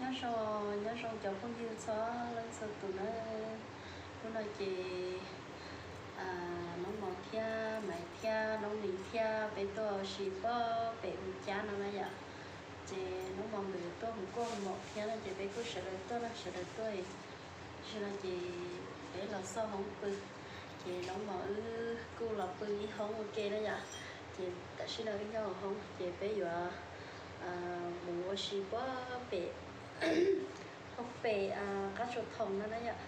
Nyob zoo, nyob zoo cov phooj ywg txhua leej txhua tus na. Hnub no ces Noob Mos thiab Maiv thiab Noob Lis thiab peb tuaj ua si puag pem hu cab no na yom. Ces Noob Mos nkawd tuaj mus kuaj mom thiab no ces peb kuj sawv daws tuaj na, sawv daws tuaj. Tam sim no ces peb los xauj hoob pw, ces Noob Mos wb kuj los pw ib hoob ua ke na yom. Ces tam sim no wb nyob hauv hoob ces peb yuav mus ua si puag pem, hauv pem qab tsua thoom no na yom.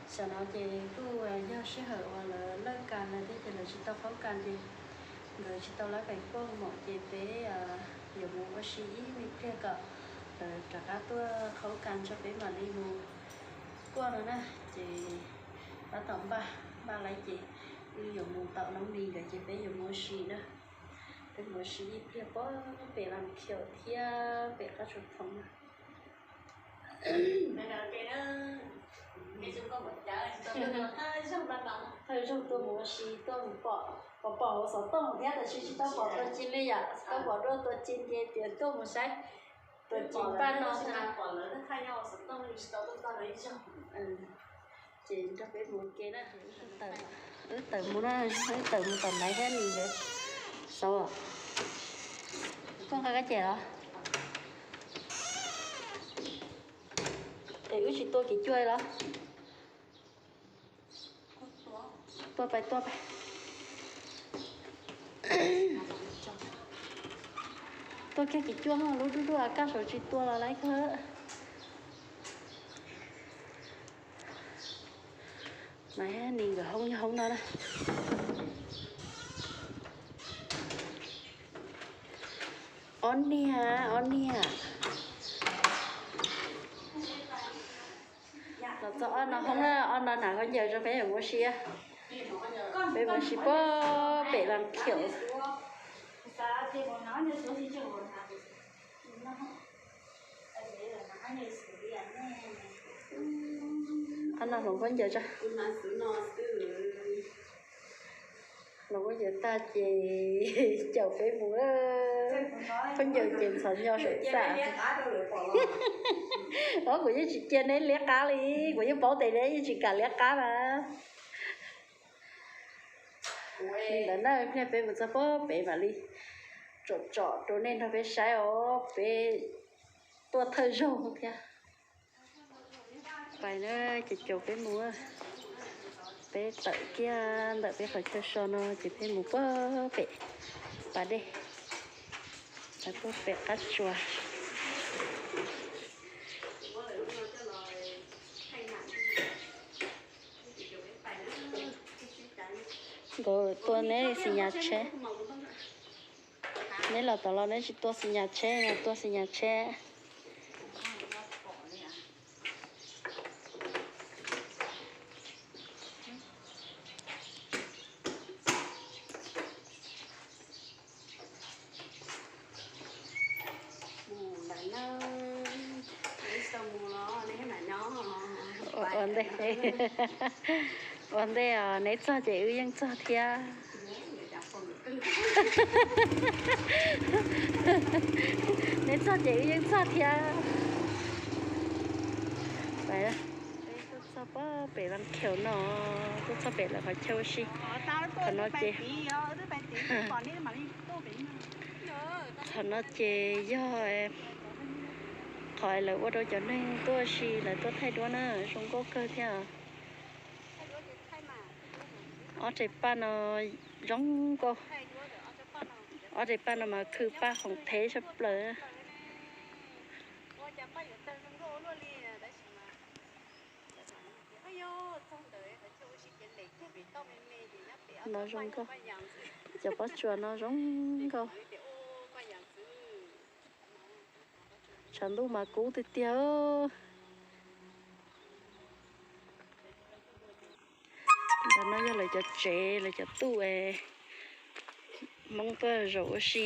Tam sim no ces kuj yog sij hawm uas lawv lawj kas lawm thiab ces lawv tsis tau qhaub kas ces nkawd tsis tau lab kas kuaj mom ces peb yuav mus ua si ib me pliag kom lawv rov qab tuaj qhaub kas tso peb mam li mus kuaj no na. Ces tab tom npaj, npaj lawm ces wb yuav mus tom Noob Lis nkawd ces peb yuav mus ua si na. Peb mus ua si ib pliag puag pem Vaj Khiaum thiab pem qab tsua thoom na. Thawj zaug tuaj mus ua si tuaj mus pom, pom pom hauv xov tooj thiab tab sis tsis tau pom tua ci li yom, tsis tau pom dua tua ci ces tias tuaj mus saib tua ci paj no. Ces nrog peb mus ua ke na. Wb tawm mus na, wb tawm mus tom Maiv thiab Lis nkawd xauj. Koj nqa kab cem los? Es wb tsis tua kiv cuaj los? Tuaj pais tuaj pais. Tuaj kiag kiv cuaj ho lub dub dub a kaj saum tsis tua los lawm kawg. Mas Lis nkawd hoob yog hoob no na. Ob niag, ob niag. Los txog ob no hoob na, ob no hnav khaub ncaws rau peb yuav mus ua si. Peb mus ua si puag pem Vaj Khiaum. Ob no hloov khaub ncaws tso. Hloov khaub ncaws tag ces caum peb mus. Khaub ncaws ces ntxhov nyo saum xam. Os, kuv yeej tsis cia neb liab qab li, kuv yeej paub tias neb yeej tsis kam liab qab na. Li ntawd na, pliag peb mus txog puag pem mam li tsom tsom rau nej nrog peb saib os, peb tuaj thawj zaug thiab. Pais na, ces caum peb mus. Peb tawm kiag ntawm peb qhov chaw so no ces peb mus puag pem pas dej, puag pem qab tsua. Nkawd tuaj neb xi nyas tsheb. Neb los tom los neb tsis tuaj xi nyas tsheb, tuaj xi nyas tsheb. Ua ntej, ua ntej os, neb txog ces wb yeej txog thiab. Neb txog ces wb yeej txog thiab. Peb tuaj txog puag pem Vaj Khiaum no, tuaj txog pem lawv qhov chaw ua si. Qhov no ces, qhov no ces yog qhov lawv ua rau cov neeg tuaj ua si lawv tuaj thaij duab na, zoo nkauj kawg thiab. Ob tsev paj no zoo nkauj. Ob tsev paj no mas khw paj khoom theb tshaj plaws. No zoo nkauj, cov pob tsuas no zoo nkauj. Tshav ntuj mas kub tiag tiag. Ntawm no yog lawv cov tsev, lawv cov tuj es Hmoob tuaj zaum ua si.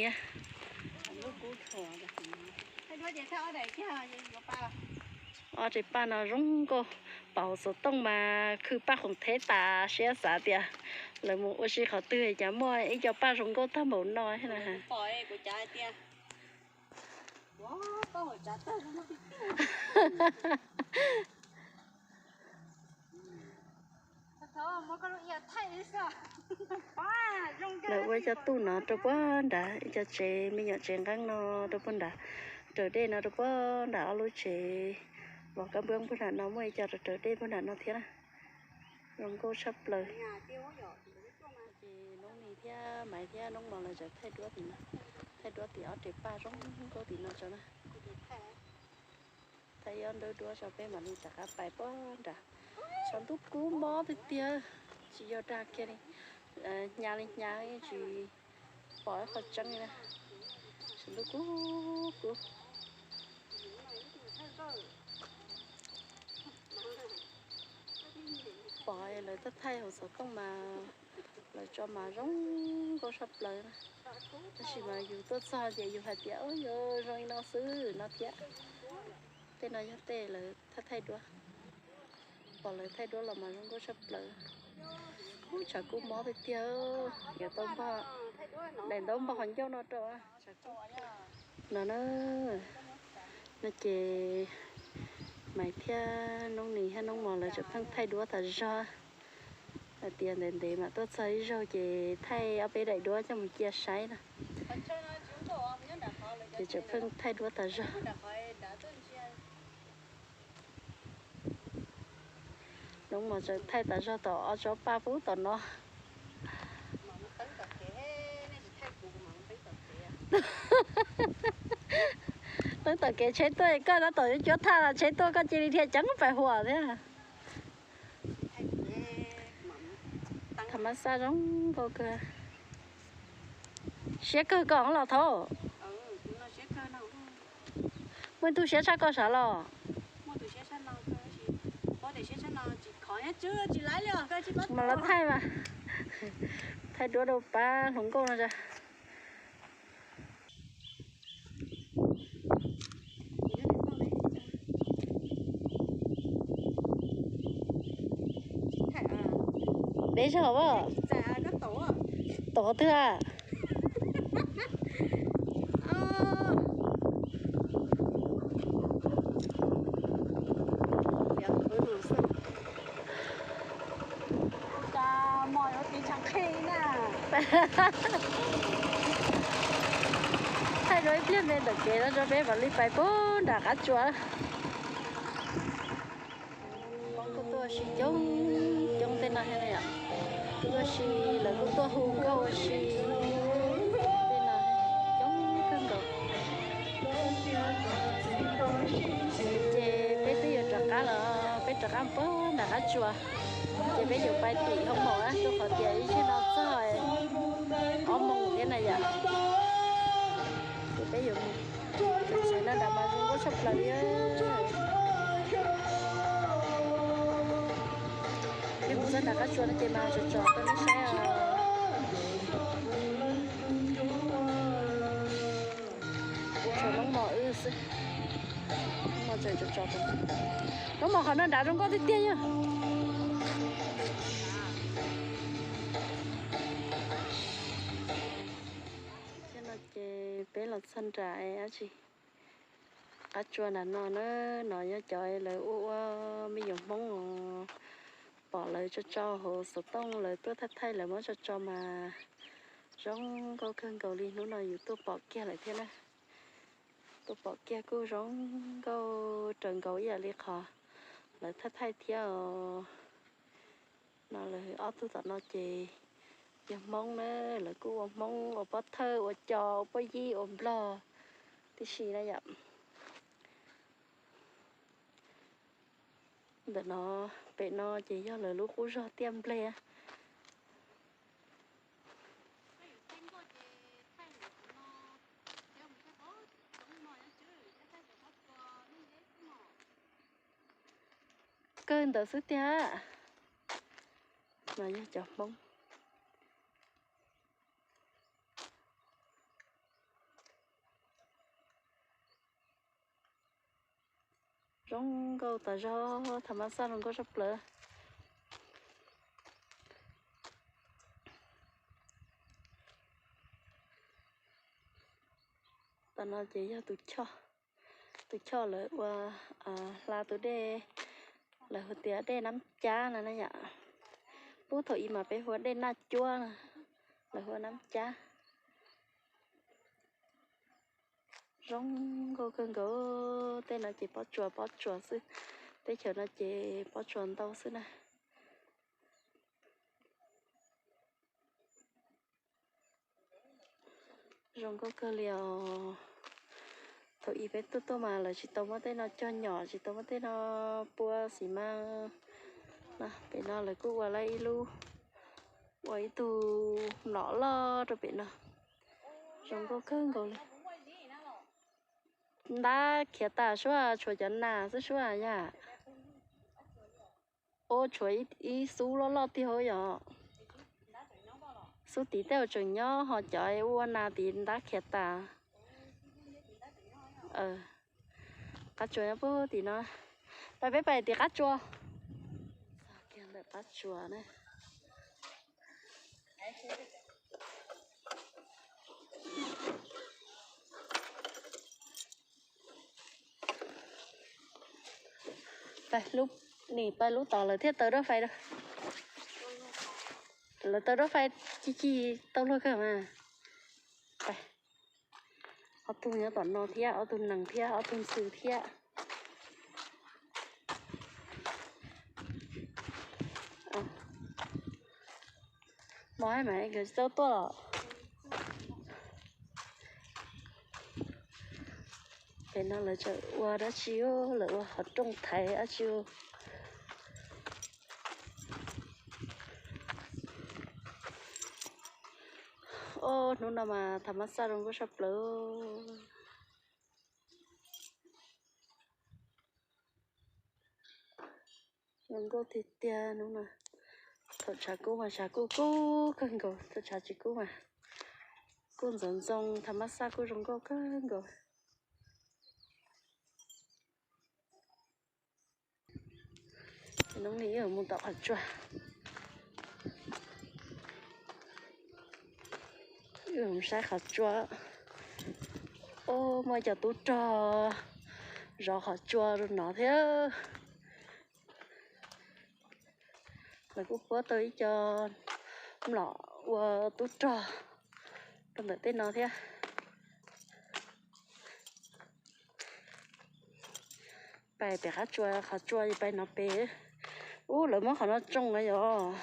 Ob tsev paj no zoo nkauj, pauv xov tooj mas khw paj khoom theb tas siab xav tias lawv mus ua si qhov twg cas muaj ib co paj zoo nkauj tag npaum no thiab na. Lawv ua cov tuj no rau puag nrad, ib co tsev me nyuam tsev nqeeb no rau puag nrad, raws dej no rau puag nrad ob lub tsev. Vos kab npab puag nram no muaj ib co raws dej puag nram no thiab na. Zoo nkauj tshaj plaws. Ces Noob Nis thiab Maiv thiab Noob Mos lawv tseem thaij duab tim no, thaij duab tim ob rev paj zoo nkauj tim no tso na. Thaij ib ob nrab duab tso peb mam li rov qab pais puag nrad. Tshav ntuj kub mob tiag tiag, tsis yog dag kiag li, hnyav li hnyav tsis pom ib qho tseeb li na. Tshav ntuj kub kub. Pom lawv thaij thaij hauv xov tooj mas lawv tso mas zoo nkauj tshaj plaws na. Tab sis mas yus tuaj txog ces yus hais tias, ub, yuav zoo li no xwb no thiab. Tej no yog tej lawv thaij thaij duab. Pom lawv thaij duab los mas zoo nkauj tshaj plaws. Ub, tshav kub mob tiag tiag, yuav tau npog, daim ntaub npog qhov ncauj no rau. No na, no ces Maiv thiab Noob Nis thiab Noob Mos lawv tseem pheej thaij duab tas zog. Hais tias ntev ntev mam tuaj txog ib zaug ces thaij ob peb daim duab coj mus cia saib no. Ces tseem pheej thaij duab tas zog. Noob Mos tseem thaij tas zog tom ob tsob paj pub tom no. Teeb tom kev tsheb tuaj, koj tab tom yuav cuab thaj los tsheb tuaj koj cia li dhia ceev pais huam thiab. Tham mas xaj zoo nkauj kawg. Siab kawg koj los thaum. Muaj ib tug siab tshaj koj sav los? Mas los thaij mas. Thaij duab rau pab hluas nkauj no. Deb zog as. Tom twg a? Thaij dua ib pliag me ntawm kev no tso peb mam li pais puag nram qab tsua. Hmoob kuj tuaj ua si coob coob tej no thiab yom. Tuaj ua si, lawv kuj tuaj hu nkauj ua si tej no coob kawg nkaus. Ces peb twb yuav rov qab los, peb rov qab puag nram qab tsua. Ces peb yuav pais tim Hoob Maum na, rau qhov tias ib tsam no txog ob moos thiab na yom. Ces peb yuav mus, tsev no nram mas zoo nkauj tshaj plaws li. Peb mus txog nram qab tsua no ces mas tsom tsom rau nej saib os. Tshuav Noob Mos wb xwb. Noob Mos tseem tsom tsom rau, Noob Mos qhov no nrad zoo nkauj tiag tiag yog. Thiab no ces peb los txog nram dab tsi, qab tsua nram no na. No yog cov lawv ua ua me nyuam Hmoob os. Pom lawv tso tso hauv xov tooj lawv tuaj thaij thaij lawv muab tso tso mas zoo nkauj kawg nkaus li. Hnub no yus tuaj pom kiag lawm thiab na. Tuaj pom kiag kuj zoo nkauj raws nkaus ib yam li qhov lawv thaij thaij thiab os. No lawv ob tug tom no ces yog Hmoob na, lawv kuj ua Hmoob ua pob thawj ua co ua pob yib ua nplog tib si na yom. Ntawm no, pem no ces yog lawv lub qub zog tiaj nplej. Kawg ntawd xwb tiag. No yog cov Hmoob. Zoo nkauj tas zog, tham mas xaj zoo nkauj tshaj plaws. Tam no ces yog tus choj, Tus choj lawv ua hla tus dej, lawv hu tias dej Nab Cab no na yom. Pub thaum ub mas peb hu ua dej Naj Cuab no, lawv hu ua Nab Cab. Zoo nkauj kawg nkaus, tej no ces pob tsuas pob tsuas xwb, teb chaws no ces pob tsuas ntau xwb na. Zoo nkauj kawg li os. Thaum ub peb tuaj tuaj mas lawv tsis tau muab tej no cog nyom, tsis tau muab tej no pua xis mas. Pem no lawv kuj ua lawm ib lub, ua ib tug mlom loj rau pem no. Zoo nkauj kawg nkaus li. Ntab khiav tas suab, tshuav cov nas xwb suab yom. Ua tshuav ib xub loj loj tiag yom. Xub tid tej tseem nyob, ho cov ua nas tid ntab khiav tas. Qab tsuas nyob puag tim no. Pais peb pais tim qab tsuas. Ntawm qab tsuas na. Nim pais lub tod lawv thiaj taw rau fais. Lawv taw rau fais ci ci tau luag kawg mas. Ob tug nyob tom no thiab, ob tug nees thiab, ob tug ntxhw thiab. Mos mas nkawd tsis tau tuaj los. Pem no lawv tseem ua dab tsi, lawv ua qhov rooj thaiv dab tsi. Hnub no mas thav mab xaj zoo nkauj tshaj plaws. Zoo nkauj tiag tiag hnub no. Thaum tshav kub mas tshav kuj kub kawg nkaus, thaum tshav tsis kub mas kuj ntxoov ntxoo, thav mab xaj kuj zoo nkauj kawg nkaus. Hnub no wb mus tom qhov tsua, wb mus saib qhov tsua. Muaj cov tub rog zov qhov tsua rau no thiab. Lawv kuj puab tau ib co mlom ua tub rog rau ntawm tej no thiab. Pais pem qab tsua, qhov tsua pais no pem. Ub, lawv muab qhov no tsoo na yom.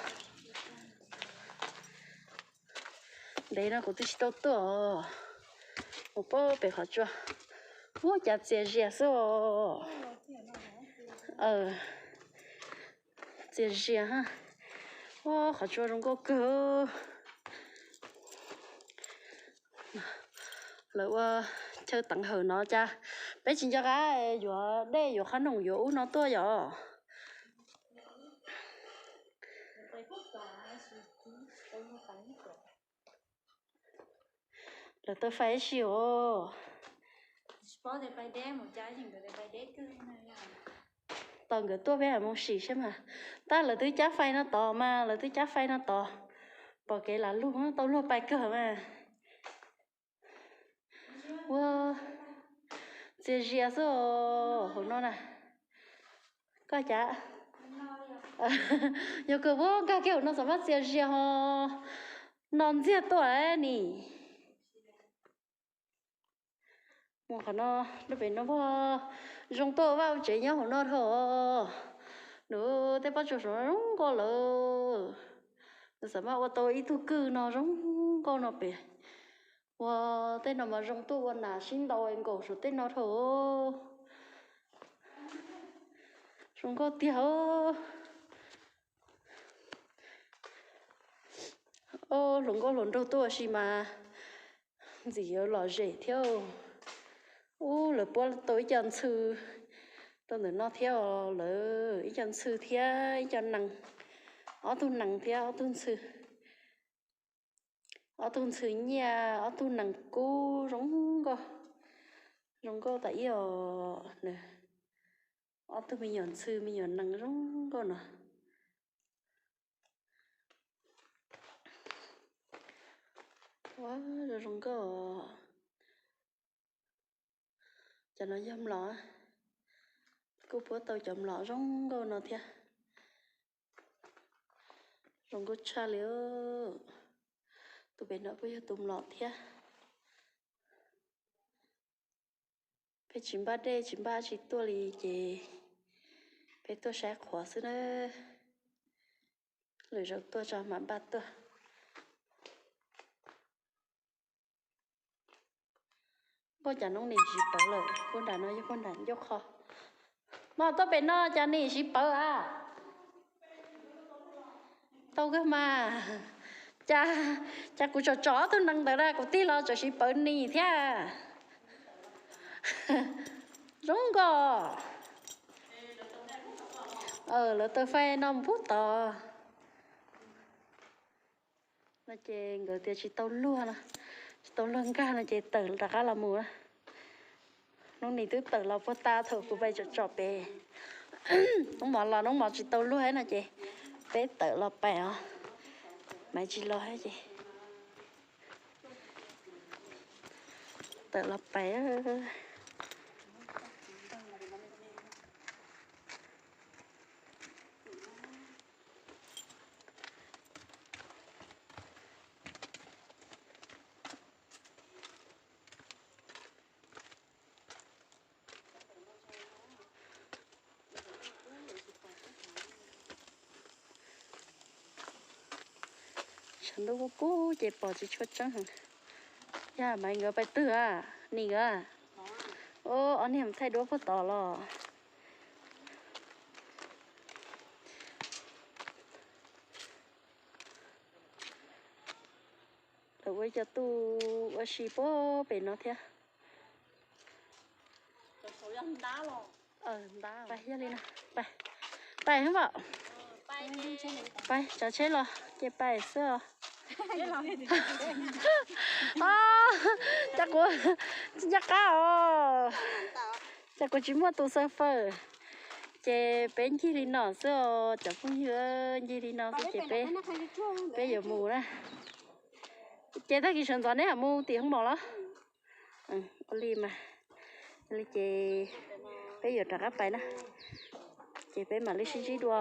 Ntev no kuv twb tsis tau tuaj mus pem qhov tsua. Ub, cas txias zias xwb os. Txias zias ha. Ub, qhov tsua zoo nkauj kawg. Lawv ua chaw teev hawm no cas peb tsis nco qab yuav dej yuav qhob noom yuav ub no tuaj yom. Lawv taw fais ib si os. Tos nkawd tuaj peb mam mus sim saib mas. Tab lawv twb cab fais no tod mas, lawv twb cab fais no tod. Pom kev lam lug tau luag pais kawg mas. Ua, txias zias xwb os hauv no na. Koj cas? Yog kawg puab nkag kiag hauv no xav mas txias zias ho no ntxiag tuaj ni. Mus qhov no, lub pem no puag zoo tuaj vaj tsev nyob hauv no dhau. Nws tej pob tsuas saum no zoo nkauj lawm. Nws xav mas ua tau ib tug kwj no zoo nkauj no pem. Ua tej no mas zoo tuaj ua nas sib ntaus nkaus saum tej no dhau. Zoo nkauj tiag. Ob, hluas nkauj hluas nraug tuaj ua si mas ntxim yuav lom zem thiab. Ub, lawv puab tau ib co ntxhw rau ntawm no thiab os, lawv ib co ntxhw thiab ib co nees, ob tug nees thiab ob tug ntxhw. Ob tug ntxhw nyiaj, ob tug nees kub zoo nkauj, zoo nkauj tas ib os. Ob tug me nyuam ntxhw me nyuam nees zoo nkauj no. Ua zoo zoo nkauj. Cov no yog mlom, kuj puab tau cov mlom zoo nkauj no thiab. Zoo nkauj tshaj li. Tus pem no kuj yog tus mlom thiab. Peb tsis npaj dej tsis npaj tsis tuaj li ces peb tuaj saib qhuav xwb na. Lwm zaus tuaj tso mam npaj tuaj. Npaj cas noob nim siv pawv lawm, puag nram no yog puag nram ncauj qho. Mas tuaj pem no cas nim siv pawv a? Tau kawg mas. Cas, cas kuv tsom tsom ob tug nees ntawd na kuv tig los tseem siv pawv nim thiab. Zoo nkauj. Lawv taw fais no mus pub tod. No ces nkawd tias tsis tau luag no, tsis tau luag nkag no ces tawm rov qab los mus na. Noob nim twb tawm los puag ta thaum kuv pais tsom tsom pem. Noob mov los noob mov tsis tau luag no ces peb tawm los pais os. Maiv tsis los ces tawm los pais. Tshav ntuj kub kub ces pom tsis tshua tseeb heev. Yog Maiv nkawd pais twg a? Nim nkawd. Ob niag mus thaij duab puag tod los. Lawv ua cov tub ua si puag pem no thiab. Pais, yog li no, pais, pais, pais, tsav tsheb los ces pais xwb os. Cas kuv tsis nco qab os, cas kuv tsis muaj tus xav fawm. Ces peb ncig li no xwb os cov phooj ywg, ncig li no xwb ces peb, peb yuav mus na. Ces tag kis sawv ntxov neb ho mus tim Hoob Mos los? Ua li mas, li ces peb yuav rov qab pais na. Ces peb mam li sib ntsib dua.